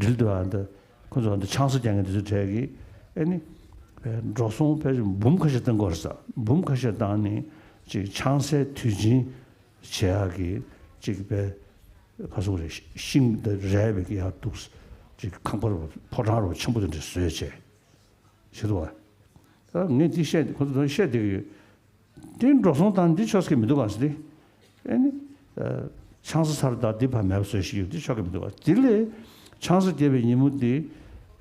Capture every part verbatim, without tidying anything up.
འགྲིལ་འདུག་ཨ་འདི་ཁོ་ཚོ་ཨ་འདི་ཆང་ས་རྒྱག་མཁན་དེ་ཚོ་གྲས་ཀྱིས་ཨེ་ནི་འགྲོ་སོང་ཕལ་ཆེར་འབུམ་ཁ་ཤས་བཏང་དགོས་རེད་ས། འབུམ་ཁ་ཤས་བཏང་ནས་ཅིག་ཆང་སའི་དུས་ཆེན་བྱེད་ཡག་གི་ཅིག་པའི་ཁ་སོག་རེད། ཤིང་དང་རས་པའི་ཡར་འདུག་ཅིག་ཁང་པ་རུ་ཕོ་བྲང་རུ་ཆེན་པོ་དེ་འདྲ་བཟོས་བྱས་ཞེས་འདུག་བ། ངས་འདི་བཤད་ཁོ་ཚོ་བཤད་བསྡད་ཀྱི་ཡོད། དེ་འགྲོ་སོང་བཏང་འདི་ཆོག་གི་མི་འདུག་ག་ཟེར་ཏེ། ཨེ་ནི། ཆང་ས་ཚར་དང་འདི་ཕར་མེད་པ་བཟོས་ཤིག་ཡོད་འདི་ཆོག་གི་མི་འདུག་ག་དེ་ལས་ཆང་ས་བརྒྱབ་པའི་ཉིན་མོ་འདི་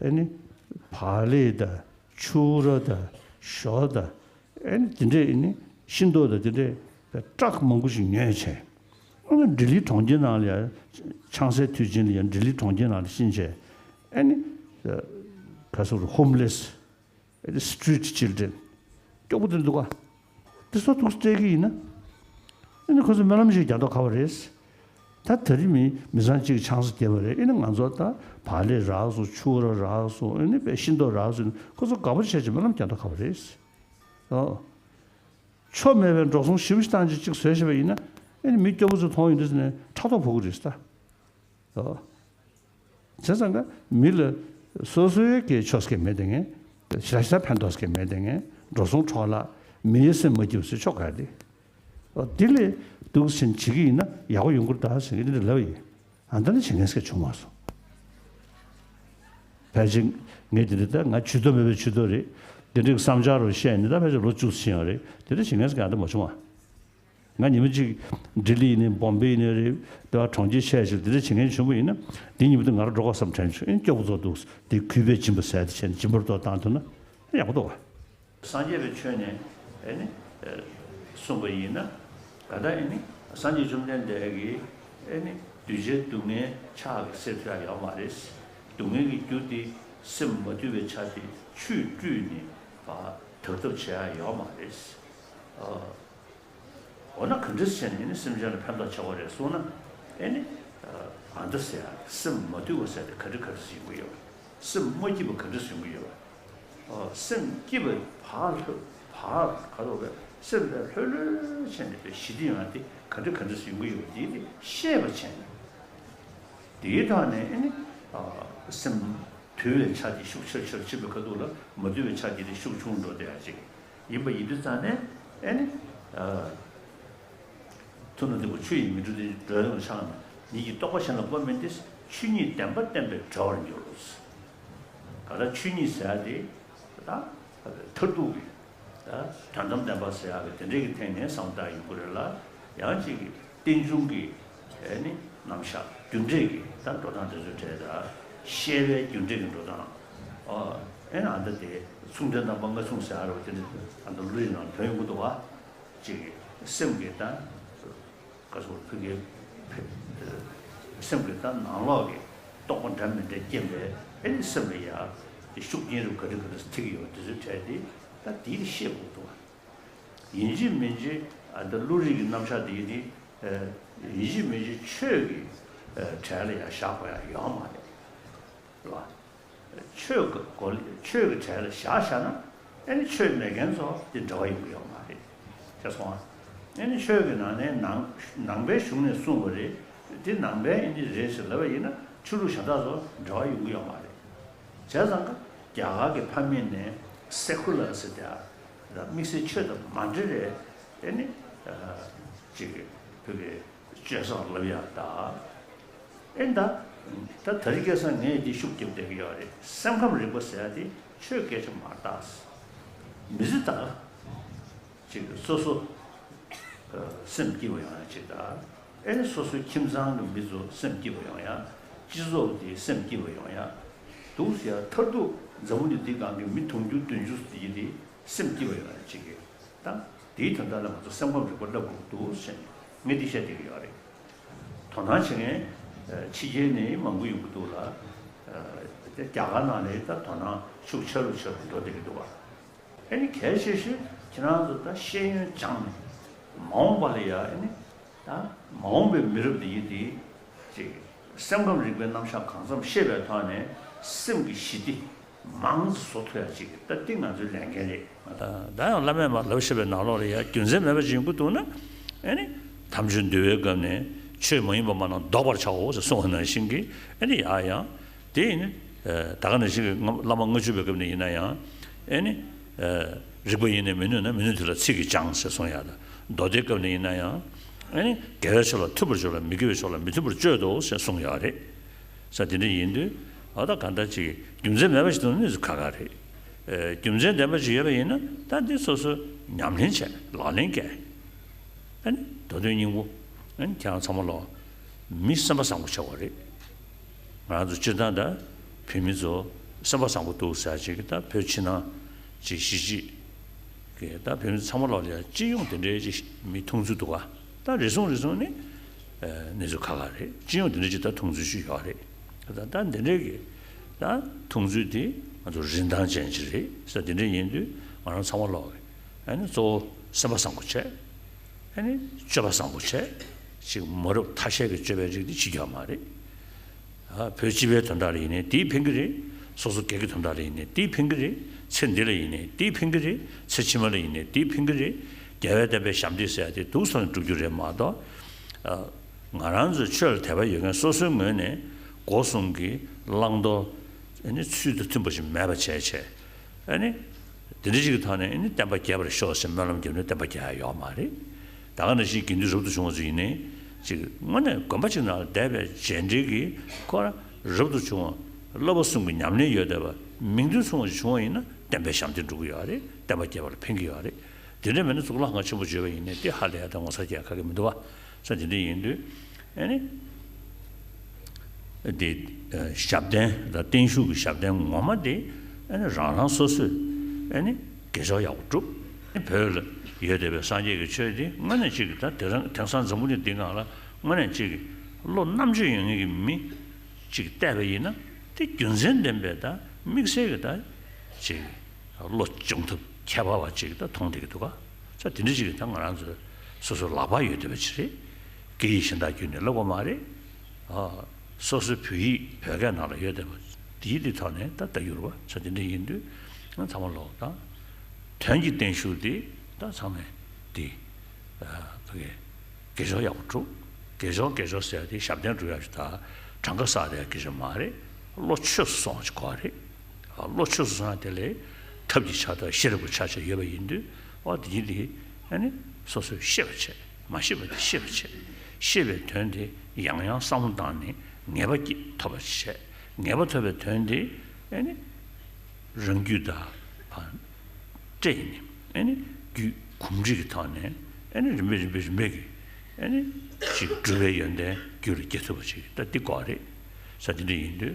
ཨེ་ནི། བག་ལེབ་དང་ཕྱུར་ར་དང་ཞོ་དང་ཨེ་ནི་དེ་འདྲས་ཨེ་ནི་ཤིང་ཏོག་དང་དེ་འདྲས་ཊྲག་མང་པོ་ཞིག་ཉོས་བྱས། ཨ་ནི་ལྡི་ལི་གྲོང་ཁྱེར་ནང་ལ་ཡང་ཆང་སའི་དུས་ཆེན་ལ་ཡང་ལྡི་ལི་གྲོང་ཁྱེར་ནང་ལ་ཕྱིན་བྱས་ཨེ་ནི། ག་སོག་རུ་ཧོམ་ལེ་སི། Street children། སྐྱོ་པོ་དེ་འདུག་ག་དེ་ཚོ་ཐུགས་སྤྲད་ཀྱི་ཡིན་ན། ཨེ་ནི་ཁོ་ཚོ་སྨོན་ལམ་ཞིག་རྒྱག་མདོག་ཁ་པོ་རེད། ད་ད་རིང་མི་མི་ཚང་གཅིག་ཆང་ས་བརྒྱབ་པ་རེད། ཨེ་ནི་ང་ཚོ་ད་བག་ལེབ་རག་སོང་ཕྱུར་ར་རག་སོང་ཨེ་ནི་པའི་ཤིང་ཏོག་རག་སོང་ཁོ་ཚོ་དགའ་པོ་བྱས་ཀྱི་སྨོན་ལམ་རྒྱག་མདོག་ཁ་པོ་རེད། ཨོ། ཆོ་མེད་པའི་འགྲོ་སོང་ཞིབ་ཞིབ་བཏང་ཅིག་ཅིག་བཟོས་ཤེས་པ་ཡིན་ན་ཨེ་ནི་མི་སྐྱོ་པོ་ཚོ་མཐོང་ཡོང་དུས་ནས་ཕྲག་དོག་ཕོག་གི་རེད་ད། ཨོ། བྱས་ཙང་ཀ་མི་ལ་སོ་སོའི་གི་ཆོས་སྐད་མེད་དེ་ངས་ཞེ་དྲག་ཞེ་དྲག་ཕན་ཐོགས་སྐད་མེད་དེ་ངས་འགྲོ་སོང་འཕྲོ་བརླག་མིའི་སེམས་མ་སྐྱིད་པ་ཟེར་ཆོག་ག་དེ། ཨོ་དེ་ལས་འདུག་སེ་བྱེད་ཀྱི་ཡིན་ན་ཡག་པོ་ཡོང་གི་རེད་ད་ཟེར་གི་འདི་འདྲ་ལབ་ཡིན། ཨ་ད་ནི་བྱེད་མཁན་སྐད་བྱུང་མ་སོང་། ཕལ་ཆེར་ངས་དེ་འདྲ་ད་ང་ཇུས་གཏོགས་མེད་པའི་ཇུས་གཏོགས་རེད། དེ་འདྲའི་བསམ་འཆར་རུ་བཤད་ནས་ད་ཕལ་ཆེར་ལོ་བཅུ་ཕྱིན་ཡོད་རེད། དེ་འདྲ་བྱེད་མཁན་སྐད་ཨ་ད་མ་བྱུང་བ། ང་ཉི་མ་གཅིག་ལྡི་ལི་ཡིན་ནའི་བོམ་བེ་ཡིན་ནའི་རེད། དེ་བ་གྲོང་ཁྱེར་ཆེ་ཆེ་དེ་འདྲ་བྱེད་མཁན་བྱུང་བ་ཡིན་ན་དེ་ཉིན་མོ་དེ་ང་རང་འགྲོ་དགོས་བསམ་དྲན་བྱུང་། ཨེ་སྐྱོ་པོ་ཚོ་འདུག་དེ་གུས་པས་སྦྱིན་པ་ཟེར་དེ་བྱས་ནས་སྦྱིན་པ་རུ་ཏོག་བཏང་ཐུབ་ན་ཡག་པོ་འདུག་བ། སངས་རྒྱས་པའི་ཆོས་ནས་ཨེ་ནི་གསུངས་པ་ཡིན་ན་ག་ད་ཨེ་ནི་སངས་རྒྱས་བཅོམ་ལྡན་འདས་ཀྱིས་ཨེ་ནི་གདུལ་བྱའི་སྡུག་བསྔལ་ཕྱག་གིས་སེལ་ཐུབ་ཡ་ཡོད་མ་རེད། སྡུག་བསྔལ་གྱི་རྒྱུ་དེ་སེམས་མ་དུལ་བའི་ཆ་དེ་ཆུས་བཀྲུས་ནས་དག་ཐབས་བྱེད་ཡ་ཡོད་མ་རེད། འོ་ན་ག་འདྲ་བྱས་ནས་ནི་སེམས་ཅན་ལ་ཕན་ཐོགས་ཆེ་བ་རེད་གསུངས་ན། ཨེ་ནི། ཨ་འདི་ཟེར་ཡ་སེམས་མ་དུལ་བ་ཟེར་དེ་ག་འདྲ་ག་འདྲ་ཞིག་ཡོང་གི་ཡོད་པ། སེམས་མ་སྐྱིད་པ་ག་འདྲ་ཞིག་ཡོང་གི་ཡོད་པ། ཨོ་སེམས་སྐྱིད་པ་བག་ལྷོད་བག་ག་རེ་བས་སེམས་པའི་ལྷོད་ལྷོད་བྱས་ནས་པའི་ཞི་བདེ་ཡོང་ཡ་དེ་ག་འདྲ་ག་འདྲ་ཞིག་ཡོང་གི་ཡོད་པ་དེ་དེ་ཤེས་པ་བྱས་ནས། དེའི་ཐོག་ནས་ཨེ་ནི། ཨ་སེམས་དུལ་བའི་ཆ་དེ་ཤུགས་ཆེར་ཆེར་ཕྱིན་པའི་ཁ་ཐུག་ལ་མ་དུལ་བའི་ཆ་དེ་དེ་ཤུགས་ཆུང་འགྲོ་བསྡད་ཡ་ཅིག་ཡིན་པ་ཡིན་དུས་ཙང་ནས་ཨེ་ནི། ཨ་ཐུབ་རྣམས་ཐུབ་པ་ཆོས་ཉིད་མི་འགྲུབ་སྟེ་འགྲོ་ཡོང་ཆགས་ན་ཉིད་ཀྱི་རྟོག་པ་གཞན་ལ་སྤོ་མིན་ཏེ་ཆོས་ཉིད་བདེན་པ་བསྟན་པས་གྲོལ་བར་འགྱུར། ག་ལ་ཆོས་ཉིད་ཟེར་ཡ་དེ་ད་མཐར་ཐུག་གི་ད་དོན་དམ་བདེན་པ་ཟེར་ཡག་གི་དེ་འདྲས་ཀྱི་ཐད་ནས་བསམ་བཏང་ཡོང་གི་རེད་ལ། ཡང་གཅིག་གི་རྟེན་འབྱུང་གི་ཨེ་ནི་རྣམ་གཞག་རྒྱུ་འབྲས་ཀྱི་ད་འགྲོ་སྟངས་དེ་ཚོའི་གྲས་ད་བཤད་པའི་རྒྱུ་འབྲས་ཀྱི་འགྲོ་སྟངས། ཨོ་ཨེ་ནི་ཨ་མདའ་དེ་མཚུངས་ལྡན་རྣམ་པ་ལྔ་མཚུངས་ཟེར་ཡག་རེད་བ། དེ་འདྲ་ཨ་མདའ་བློ་ཡི་ནང་དོན་ཡོང་གི་འདུག་བ། གཅིག་གི་སེམས་ཀྱི་ད། བཀའ་ཟུར་ཕུལ་མཁན་ཕེབས། སེམས་ཀྱི་ད་ནང་ལོགས་ཀྱི་རྟོག་པ་འདྲ་མི་འདྲ་སྐྱེས་པའི་ཨེ་ནི་སེམས་ལ་ཡ་དེ་ཤུགས་རྐྱེན་རིགས་ག་འདྲ་ག་འདྲ་ཐེབས་ཀྱི་ཡོད་དེ་ཚོའི་གྲས་དེ་ད་དེ་ཤེས་དགོས་འདུག་བ། ཡིན་གཅིག་མིན་གཅིག་ཨ་ད་བློ་རིག་གི་རྣམ་གཞག་དེ་ཡིན་དེ་ཡིན་གཅིག་མིན་གཅིག་ཆོས་ཀྱི་གྲས་ལ་ཡ་བཞག་དགོས་ཡ་ཡོད་མ་རེད་བ། ཆོས་ཀྱི་སྒོ་ལས་ཆོས་ཀྱི་གྲས་ལ་བཞག་བཞག་ན་ཨེ་ནི་ཆོས་མེད་མཁན་ཚོ་དེ་འབྲེལ་བ་ཡོང་གི་ཡོད་མ་རེད། ཤེས་སོང་ཨ། ཨེ་ནི་ཆོས་ཀྱི་ནང་ནས་ནང་ནང་པའི་གཞུང་ནས་གསུངས་པ་རེད། དེ་ནང་པའི་ཨེ་ནི་རེད་ཟེར་ལབ་པ་ཡིན་ན་ཆོས་ལུགས་གཞན་དག་ཚོ་འབྲེལ་བ་ཡོང་གི་ཡོད་མ་རེད། བྱས་ཙང་ཀ་རྒྱ་གར་གྱི་ཕ་མེས་ནས་སེ་ཁུ་ལར་ཟེར་དེ་ཨ་དམིགས་བསལ་ཆོས་དང་མ་འབྲེལ་བའི་ཨེ་ནི་ཅིག་བོད་ཀྱི་སྤྱོད་བཟང་ལབ་ཡག་ད། ཨེ་ད། ད་ད་རེས་ཁ་སང་ངས་འདི་ཤུགས་རྒྱབ་བསྡད་ཀྱི་ཡོད་རེད། སེམས་ཁམས་རིག་པ་ཟེར་ཡ་དེ་ཆོས་སྐད་ཆ་མ་རེད་ད། མི་ཚེ་ད་ག་ཅིག་སོ་སོ་སེམས་སྐྱིད་པ་ཡོང་ཡ་ཅིག་ད། ཨེ་ནི་སོ་སོའི་ཁྱིམ་ཚང་གི་མི་ཚོ་སེམས་སྐྱིད་པ་ཡོང་ཡ། སྤྱི་ཚོགས་དེ་སེམས་སྐྱིད་པ་ཡོང་ཡ། འདུག་ཟེར་ཡ་མཐར་ཐུག་འཛམ་བུ་གླིང་འདི་སྒང་གི་མི་དུང་ཕྱུར་བདུན་ཅུ་ཟེར་གྱི་དེ་སེམས་སྐྱིད་པ་ཡོང་ཡ་ཅིག་གི་ད་དེའི་དོན་དག་ལ་ང་ཚོ་སེམས་ཁམས་རིག་པ་བསླབ་དགོས་འདུག་ཟེར་ནས་ངས་འདི་བཤད་བསྡད་ཀྱི་ཡོད་རེད། དོ་སྣང་བྱེད་མཁན་ཕྱི་རྒྱལ་ནས་མང་པོ་ཡོང་གི་འདུག་ལ། དེ་རྒྱ་གར་ནང་ནས་ད་དོ་སྣང་ཤུགས་ཆེ་རུ་ཆེ་རུ་འགྲོ་བསྡད་ཀྱི་འདུག་བ། ཨ་ནི་གལ་ཆེ་ཤོས་ཁྱེད་རང་ཚོ་ད་ཤེས་ཡོན་སྦྱངས་ནས་མ་འོངས་པ་ལ་ཡ་ཨ་ནི་ད་མ་འོངས་པའི་མི་རབས་འདི་ཡིན་དེ་ཅིག་སེམས་ཁམས་རིག་པའི་རྣམ་གཞག་གང་འཚམ་ཤེས་པའི་ཐོག་ནས་སེམས་ཀྱི་ཞི་བདེ་མང་ཙམ་བཟོ་ཐུབ་ཡ་ཅིག་ད་འདི་ང་ཚོའི་ལས་འགན་རེད། ད་ཡང་བླ་མས་མར་ལབ་བཞག་པའི་ནང་ལོགས་ལ་ཡ་རྒྱུ་མཚན་མེད་པ་ཅིག་ཡོང་གི་འདུག་ན། ཨེ་ནི། དམ་ཆོས་འདུལ་བའི་སྐབས་ནས་ཆོས་མ་ཡིན་པ་མ་གནང་བཟློག་པར་བྱའོ་ཞེས་གསུངས་པ་ནང་བཞིན་གྱི་ཨེ་ནི་ཡང་ཡང་ དེ་ཡིན་ན། ད་ག་ནང་བཞིན་གྱི་བླ་མ་ལྔ་བཅུ་པའི་སྐབས་ནས་ཡིན་ན་ཡང་། ཨེ་ནི། རིགས་པ་ཡིན་ནས་མི་ནུས་ན་མི་ནུས་དེ་ལ་ཚིག་གིས་སྦྱང་ཟེར་གསུངས་ཡག་དང་། མདོ་སྡེའི་སྐབས་ནས་ཡིན་ན་ཡང་། ཨེ་ནི། དགེ་བའི་ཕྱོགས་ལ་མཐུན་པར་སྤྱོད་ལ་མི་དགེ་བའི་ཕྱོགས་ལ་མི་མཐུན་པར་སྤྱོད་དོ་ཟེར་གསུངས་ཡོད་རེད། ས་དེ་འདྲ་ཡིན་དུས། ཨ་ད་གང་ལྟར་ཅིག་རྒྱུ་མཚན་མེད་པ་ཞིག་འདུག་ན་གནས་ཚུལ་ཁག་ཁག་རེད། རྒྱུ་མཚན་ལྡན་པ་ཞིག་ཡོད་པ་ཡིན་ན་ད་འདི་སོ་སོས་ཉམས་ལེན་བྱས་ལག་ལེན་བཀལ། ཨ་ནི་མདོ་དོན་སྙིང་པོ། ཨ་ནི་ཁྱེད་རང་ཚང་མ་ལོག་མི་སེམས་པ་བཟང་པོ་བྱེད་དགོས་རེད། ང་རང་ཚོ་སྤྱིར་བཏང་ད་བོད་མི་ཚོ་སེམས་པ་བཟང་པོ་འདུག་ཟེར་ཅིག་ད་བོད་ཕྱི་ནང་ཅིག་གཞིས་བྱེས་ཀྱི་ད་བོད་མི་ཚང་མ་ལོག་ལ་སྤྱི་ཡོངས་དེ་འདྲའི་ཅིག་མི་མཐོང་ཚུལ་འདུག་ག་ད་རེ་ཟུང་རེ་ཟུང་ནི་གནས་ཚུལ་ཁག་ཁག་རེད། སྤྱི་ཡོངས་དེ་འདྲ་ཅིག་ད་མཐོང་ཚུལ་ཅིག་ཡོད་རེད། ད་ད་འདི་འདྲའི་གི་ད་མཐོང་ཚུལ་དེ་ང་ཚོ་རིན་ཐང་ཅན་ཅིག་རེད་ཟེར། དེ་འདྲ་ཡིན་དུས་ང་རང་ཚང་མ་ལོག་གི་ཨ་ནི་གཙོ་བོ་སེམས་པ་བཟང་པོ་བྱས། ཨ་ནི་སྤྱོད་པ་བཟང་པོ་བྱས། ཅིག་མ་རབས་ཐ་ཤལ་གྱི་སྤྱོད་པའི་རིགས་འདི་བྱེད་རྒྱུ་མ་རེད། ཨ་བོད་སྤྱི་པའི་དོན་དག་ལ་ཡིན་ནའི་དེའི་ཕན་གྱི་རེད། སོ་སོ་སྒེར་གྱི་དོན་དག་ལ་ཡིན་ནའི་དེའི་ཕན་གྱི་རེད། ཚེ་འདི་ལ་ཡིན་ནའི་དེའི་ཕན་གྱི་རེད། ཚེ་ཕྱི་མ་ལ་ཡིན་ནའི་དེའི་ཕན་གྱི་རེད། རྒྱལ་བའི་བསྟན་པའི་ཞབས་འདེགས་ཟེར་ཡ་དེ་འདུག་སེ་བསྒྲུབ་རྒྱུ་རེད་མ་གཏོགས། ཨ་ང་རང་ཚོའི་ཆོས་ལ་དད་པ་ཡོད་མཁན་སོ་སོའི་ངོས་ནས་སྒོ་གསུམ་གྱི་བླང་དོར་ཨ་ནི་ཚུལ་དང་མཐུན་པ་ཞིག་མེད་པ་བྱས་བྱས། ཨ་ནི། དེ་འདྲ་ཞིག་གི་ཐོག་ནས་ཨ་ནི་བསྟན་པ་རྒྱས་པར་ཤོག་ཟེར་སྨོན་ལམ་རྒྱབ་ནས་བསྟན་པ་རྒྱས་ཡ་ཡོད་མ་རེད། ད་ག་ནང་བཞིན་དགེ་འདུན་རབ་ཏུ་བྱུང་བ་ཚོ་ཡིན་ནའི་ཅིག་དངོས་གནས་དགོན་པ་ཅིག་ནང་ལ་བསྡད་པའི་རྗེས་འབྲེལ་གྱི་ཁོ་རང་རབ་ཏུ་བྱུང་བ་བསླབ་པ་གསུམ་གྱི་ཉམས་ལེན་ཡོད་བསྡད་པ་མིང་དོན་མཚུངས་པ་ཞིག་བྱུང་བ་ཡིན་ན་བསྟན་པའི་ཞབས་འདེགས་འགྲོ་གི་ཡོད་རེད། བསྟན་པ་རྒྱས་པ་ལ་ཕན་གྱི་ཡོད་རེད། དེ་འདྲ་མིན་ན་གཙུག་ལག་ཁང་ཆེན་པོ་བརྗོད་པ་ཡིན་ནའི་དེ་ཧ་ལས་ཡ་དང་ངོ་ཚ་རྒྱག་ག་གེ་མི་འདུག་བ། ས་དེ་འདྲ་ཡིན་དུས། ཨ་ནི། དེ། ཞབས་བརྟན་དང་བརྟན་བཞུགས་ཀྱི་ཞབས་བརྟན་ངོ་མ་དེ། ཨ་ནི་རང་རང་སོ་སོས། ཨ་ནི། དགེ་སྦྱོར་ཡག་པོ་བསྒྲུབས། ཨ་ནི་བོད་ལ་ཡོད་བསྡད་པའི་སངས་རྒྱས་ཀྱི་ཆོས་དེ་དངོས་གནས་ཅིག་གི་ད་དེང་སང་དེང་སང་འཛམ་བུ་གླིང་འདིའི་སྒང་ལ་དངོས་གནས་ཅིག་གི་བློ་རྣམ་དཔྱོད་ཡོད་མཁན་གྱི་མི་ཅིག་བལྟས་པ་ཡིན་ན་དེ་རྒྱུ་མཚན་ལྡན་པའི་ད་དམིགས་བསལ་གྱི་ད་ཅིག་བློ་སྦྱོང་ཐབས་ཁྱད་པར་བ་ཅིག་ད་མཐོང་བསྡད་ཀྱི་འདུག་ག་ས་དེ་འདྲ་ཅིག་གི་ད་ང་རང་ཚོ་སོ་སོའི་ལག་པར་ཡོད་བསྡད་པ་ཅིག་རེད། སྐད་ཡིག་གཞན་དག་བརྒྱུད་ནས་ལབ་དགོས་མ་རེད། ཨ། སོ་སོའི་བོད་ཡིག་བོད་སྐད་ནང་ལ་ཡོད་བསྡད་པ་དེའི་དེ་ཐོག་ནས་ད་ལྟ་ཡུར་བ་ས་དེ་འདྲ་ཡིན་དུས་ང་ཚང་མ་ལོག་དང་། དོན་གྱི་བརྟན་བཞུགས་དེ་ད་ཚང་མས་དེ་ཨ་ཕ་གི་དགེ་སྦྱོར་ཡག་པོ་བསྒྲུབ། དགེ་སྦྱོར་དགེ་སྦྱོར་ཟེར་ཡ་དེ་ཞབས་བརྟན་སྒྲུབ་ཡག་ཞིག་དང་གྲངས་ཀ་བསགས་བསྡད་ཡག་གི་ཞིག་མ་རེད། བློ་ཆོས་སུ་སོང་བ་ཞིག་དགོས་རེད། བློ་ཆོས་སུ་སོང་ཡ་དེ་ལས་ཐབས་ཀྱི་ཆ་དང་ཤེས་རབ་ཀྱི་ཆ་བཅས་ཡོད་པ་ཡིན་དུས་འོ་དེ་ཉིད་དེ་ཨ་ནི་སོ་སོས་ཤེས་པ་བྱས། མ་ཤེས་པ་དེ་ཤེས་པ་བྱས། ཤེས་པའི་དོན་དེ་ཡང་ཡང་བསམ་བློ་བཏང་ནས་ངེས་པ་སྐྱེ་ཐོབ་པ་བྱས། ངེས་པ་ཐོབ་པའི་དོན་དེ་ཨ་ནི་རང་རྒྱུད་དང་ཕར་སྤྲད་ནས་ཨ་ནི་རྒྱུད་གོམས་འདྲིས་ཀྱི་ཐོག་ནས་ཨ་ནི་རིམ་པས་རིམ་པས་རིམ་པས་ཀྱིས་ཨ་ནི་ཅིག་སྒྲུབ་པའི་ཡོན་ཏན་རྒྱུད་ལ་སྐྱེ་ཐུབ་པ་ཅིག་ད་འདི་དགོས་རེད། ས་དེ་འདྲ་ཡིན་དུས་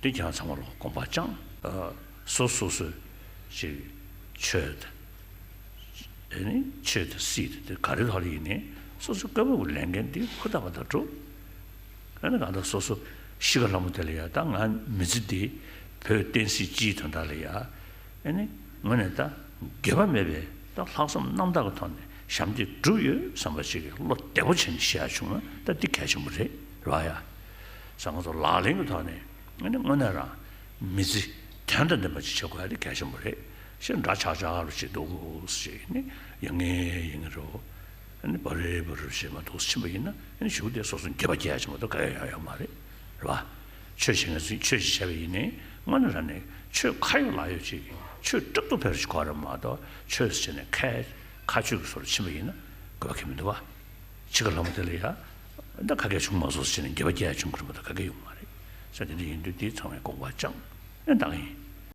འདི་ཁྱེད་རང་ཚང་མ་ལ་དགོངས་པ་བཅངས། ཨ་སོ་སོ་སོས་ཅིག་ཆོས་དང་། ཨ་ནི་ཆོས་དང་སྲིད་དང་དེ་ག་རེ་ཐོག་ལ་ཡིན་ནའི་སོ་སོ་བཀའ་བབས་ལས་འགན་འདི་ཧུར་ཐག་པ་དང་སྒྲུབ། ཨ་ནི་གང་ལྟར་སོ་སོ་གཤིས་ཀ་ལྷ་མོ་དེ་ལ་ཡ་ད་ང་མི་ཚེ་འདི་བོད་བསྟན་སྲིད་སྤྱིའི་དོན་དག་ལ་ཡ། ཨ་ནི་དངོས་གནས་ད་འགྱོད་པ་མེད་པའི་ད་ལྷག་བསམ་རྣམ་དག་གི་ཐོག་ནས་ཞབས་འདེགས་བསྒྲུབས་ཡོད་བསམ་པ་ཞིག་གི་བློ་བདེ་པོ་བྱས་ནས་བཤད་ཡ་བྱུང་ན་ད་འདི་གལ་ཆེན་པོ་རེད་ར་ཡ། ས་ང་ཚོ་ལག་ལེན་གྱི་ཐོག་ནས་ཨ་ནི་དངོས་གནས་རང་མི་ཚེ་དོན་དང་ལྡན་པ་ཅིག་བྱེད་དགོས་ཡ་དེ་གལ་ཆེན་པོ་རེད། ཞེས་འདྲ་ཆགས་ཆགས་རུ་བྱེད་འདུག་ཞེས་ནི་ཡང་ངེ་ཡང་ངེ་རུ། ཨ་ནི་བ་རེ་བ་རུ་བྱེད་མ་འདུག་ཕྱིན་པ་ཡིན་ན་ཨ་ནི་གཞུག་དེ་སོ་སོ་འགྱོད་པ་སྐྱེ་ཡ་ཆེན་པོ་འདུག་ག་ཡ་ཡོད་ཡོད་མ་རེད་རེད་བ། ཆོས་བྱེད་མཁན་ཚོས་ཆོས་ཤིག་བྱས་པ་ཡིན་ནའི་དངོས་གནས་རང་ནས་ཆོས་ཁ་ཡོད་ལག་ཡོད་ཅིག་ཆོས་སྒྲུབ་ཏུ་ཕེབས་ཤིག་གོ་རེད་མ་གཏོགས་ཆོས་བྱས་ནས་ཁ་ཁ་ཆོས་ཀྱི་སོར་ཕྱིན་པ་ཡིན་ན་དགོས་པ་གལ་མི་འདུག་བ། འཆི་ཁ་ལྷ་མོ་དེ་ལ་ཡ། ད་ཁ་སྐད་བྱུང་མ་སོང་ཟེར་ནས་འགྱོད་པ་སྐྱེ་ཡ་བྱུང་གི་རེད་མ་གཏོགས་ཁ་སྐད་ཡོང་མ་རེད། ས་དེ་འདྲ་ཡིན་དུས་དེ་ཚང་མས་དགོངས་པ་བཅངས་ཨེ་འདང་ཡིན།